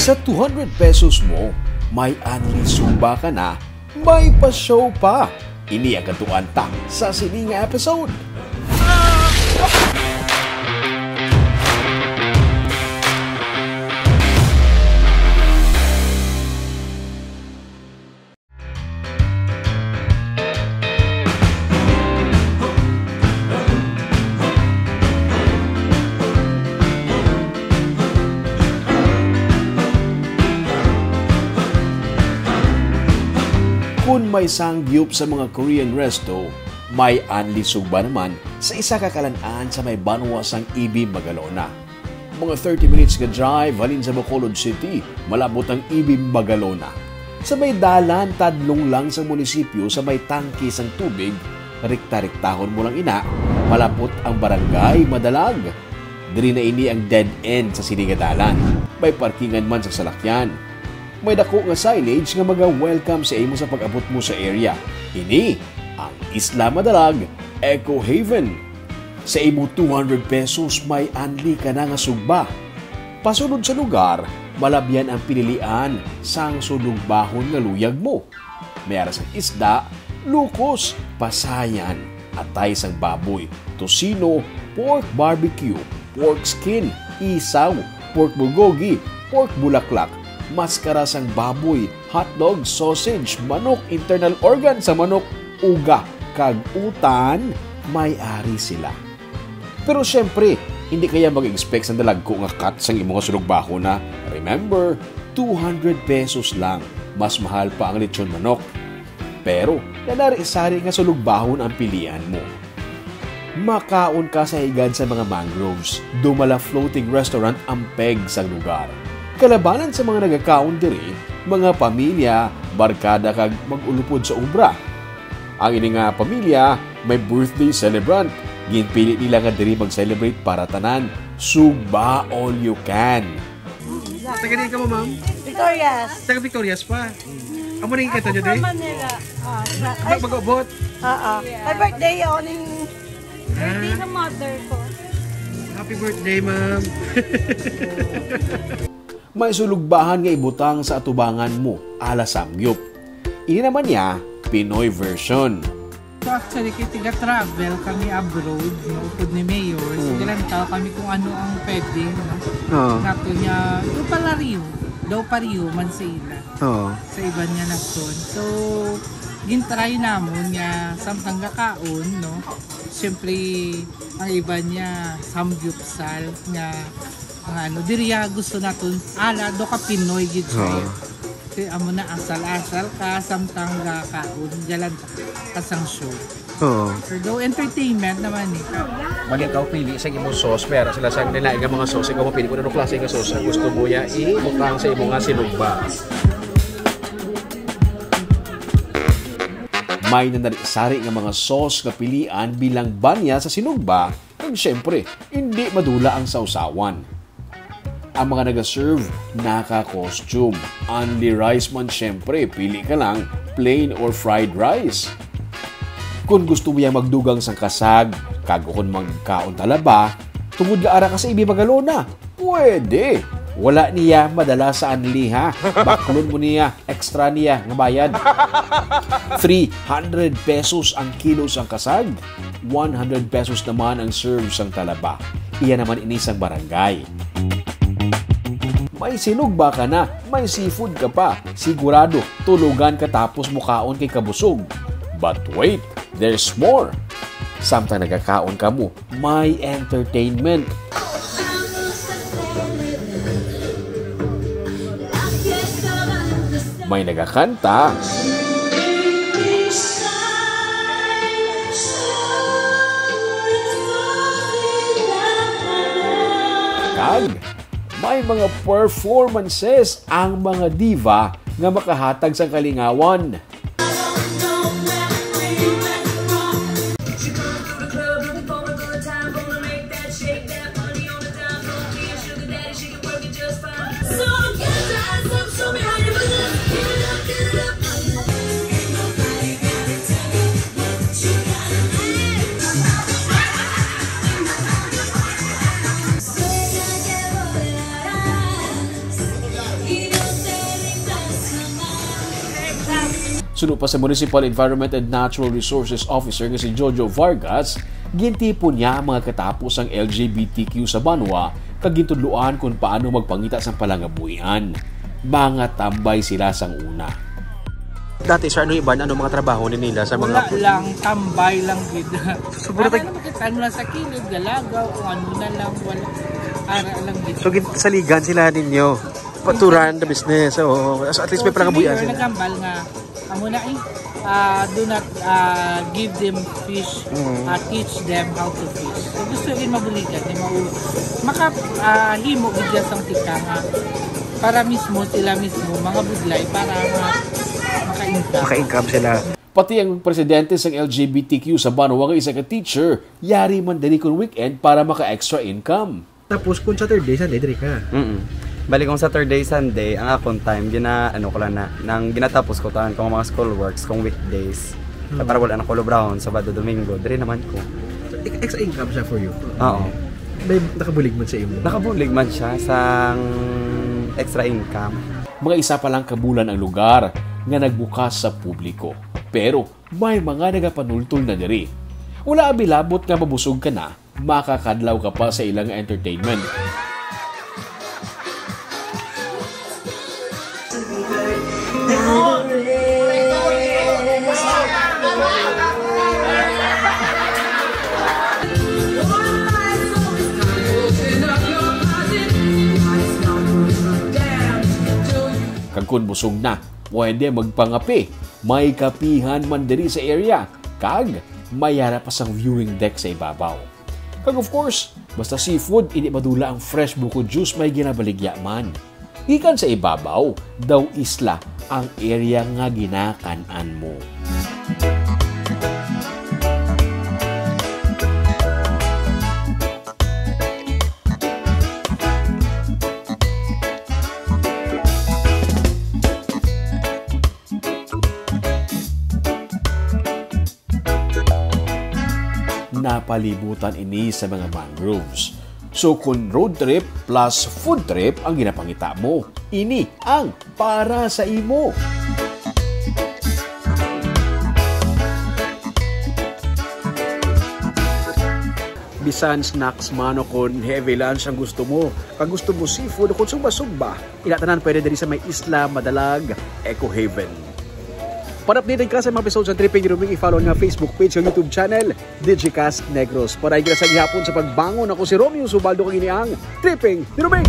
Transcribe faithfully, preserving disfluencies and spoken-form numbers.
Sa two hundred pesos mo, may unli sugba ka na, may pa-show pa. Ini ang kadtuan ta sa sini nga episode. Kun may sangyup sa mga Korean resto, may unli sugba naman sa isa ka kalan-an sa may banwa sang Ibi, Magalona. Mga thirty minutes nga drive halin sa Bacolod City, malabot ang Ibi, Magalona. Sa may dalan tadlong lang sa munisipyo sa may tangke sang tubig, rekta-rektahon mo lang ina, malabot ang Barangay Madalag. Diri na ini ang dead end sa sini nga dalan. May parkingan man sa salakyan. May dako nga signage nga maga-welcome sa imo sa pag-abot mo sa area. Ini ang Isla Madalag Eco Haven. Sa imo two hundred pesos, may unli ka na nga sugba. Pasulod sa lugar, malabyan ang pinilian sang sunugbahon nga luyag mo. May ara sang isda, lukos, pasayan, atay sang baboy, tocino, pork barbecue, pork skin, isaw, pork bulgogi, pork bulaklak, maskara sang baboy, hotdog, sausage, manok, internal organ sa manok, uga, kag utan, may ari sila. Pero siyempre, hindi kaya mag-expect sa dalagko nga cut sang imo nga sunugbahon na, remember, two hundred pesos lang. Mas mahal pa ang lechon manok. Pero nanari-sari nga sunugbahon ang pilian mo. Makaon ka sa higad sa mga mangroves, dumala floating restaurant ang peg sa lugar. Kalabanan sa mga nagakaon diri, mga pamilya, barkada kag mag-ulupod sa obra. Ang ini nga pamilya may birthday celebrant. Ginpili nila nga diri mag-celebrate para tanan. Sugba all you can. Taga diin ka mo, ma'am? Victorias. Taga Victorias pa. Amo na yung kita Ako niyo, from day? Manila. Ah, sa, ay, Mag-, mag-abot? Oo. Ay, birthday yun. Yung Birthday Ah. sa mother ko. Happy birthday, ma'am. May sulugbahan nga ibutang sa atubangan mo, ala samgyup. Ini naman niya, Pinoy version. So, actually, kay tiga-travel kami abroad, no, upod ni Mayor. So, Mm. ginantaw kami kung ano ang pwede, no? Oo. Nato niya, ito pala Rio. Daw pa Rio man sa ila. Oo. Sa iban nga nasyon. So, gintry namon nga samtang gakaon, no? Siyempre, ang iban niya samgyupsal nga, nga ano, diriya gusto naton, ala, do ka Pinoy gid siya. Oo. Kaya amo na, asal-asal ka, samtang gakaon, galan ka sang show. Oo. So, do entertainment naman eh. Mali ka pili sa imo sauce, pero sila sang nila nga mga sauce, ikaw mapili kung ano klase nga sauce ang gusto mo ya ibutang sa imo nga sinugba. May nanari-sari nga mga sauce nga pilian bilang banya sa sinugba, kag siyempre, hindi madula ang sausawan. Ang mga nagaserve, naka-costume. Only rice man, siyempre, pili ka lang, plain or fried rice. Kung gusto mo yang magdugang sang kasag, kag kung magkaon talaba, tungod nga ara ka sa Ibi Magalona, pwede. Wala niya madala sa anli, ha? Baklon mo niya, extra niya nga bayad. Three hundred pesos ang kilo sang kasag, one hundred pesos naman ang serve sang talaba. Iya naman ini sang barangay. May sinugba ka na, may seafood ka pa. Sigurado, tulugan ka tapos mukaon kay kabusog. But wait, there's more. Samtang nagakaon ka mo, may entertainment. May nagakanta. Kag may mga performances ang mga diva nga makahatag sang kalingawan. Suno pa sa Municipal Environment and Natural Resources Officer nga si Jojo Vargas, gintipon niya ang mga katapos sang L G B T Q sa banwa kag gintudloan kung paano magpangita sang palangabuhian. Mga tambay sila sang una. Dati, Sir, ano iban, ano mga trabaho ni nila sa mga Wala lang, tambay lang gid. Siguro Para tag- naman kita, ano lang sa kilid, galagaw, kung ano na lang, wala. Ara lang gid. So, gin- saligan sila ninyo. Pa-, to run the business. Oo. So, at least may So, palangabuhian sila sila. Nagambal nga, amo na eh, ah, do not, ah, give them fish, Mm. ah, teach them how to fish. So, gusto gid mabuligan, di mau-, maka-, ah, himo gid siya sang tika nga para mismo sila mismo, mga budlay, para ma-, maka-income. Maka-income sila. Pati ang presidente sang L G B T Q sa banwa nga isa ka teacher, yari man diri kon weekend para maka-extra income. Tapos kung Saturday, Sunday, diri ka. Mm. Bali, kung Saturday, Sunday, ang akong time, gina-, ano ko lang na, nang ginatapos ko tanan kung mga school works, kung weekdays. Hmm. Para wala na ko lubrahon, Sabado, Domingo, diri naman ko. So, ek-, extra income siya for you? Oo. May nakabulig man sa imo? Nakabulig man siya sang extra income. Mga isa pa lang ka bulan ang lugar nga nagbukas sa publiko. Pero may mga nagapanultol na diri. Wala abi labot nga mabusog ka na, makakadlaw ka pa sa ilang entertainment. Kag kun busog na, pwede magpangape. May kapihan man diri sa area, kag may ara pa sang viewing deck sa ibabaw. Kag of course, basta seafood, indi madula ang fresh buko juice may ginabaligya man. Gikan sa ibabaw, daw isla ang area nga ginakan-an mo. Napalibutan ini sa mga mangroves. So, kung road trip plus food trip ang ginapangita mo, ini ang para sa imo. Bisan snacks man o kon heavy lunch ang gusto mo, kag gusto mo seafood o kon sugba-sugba, ina tanan pwede diri sa may Isla Madalag Eco Haven. Para updated ka sa mga episode sa Tripping ni Roming, i-follow ang Facebook page o YouTube channel, Digicast Negros. Para sa gihapon sa pagbangon, ako si Romeo Subaldo, kag ini ang Tripping ni Roming.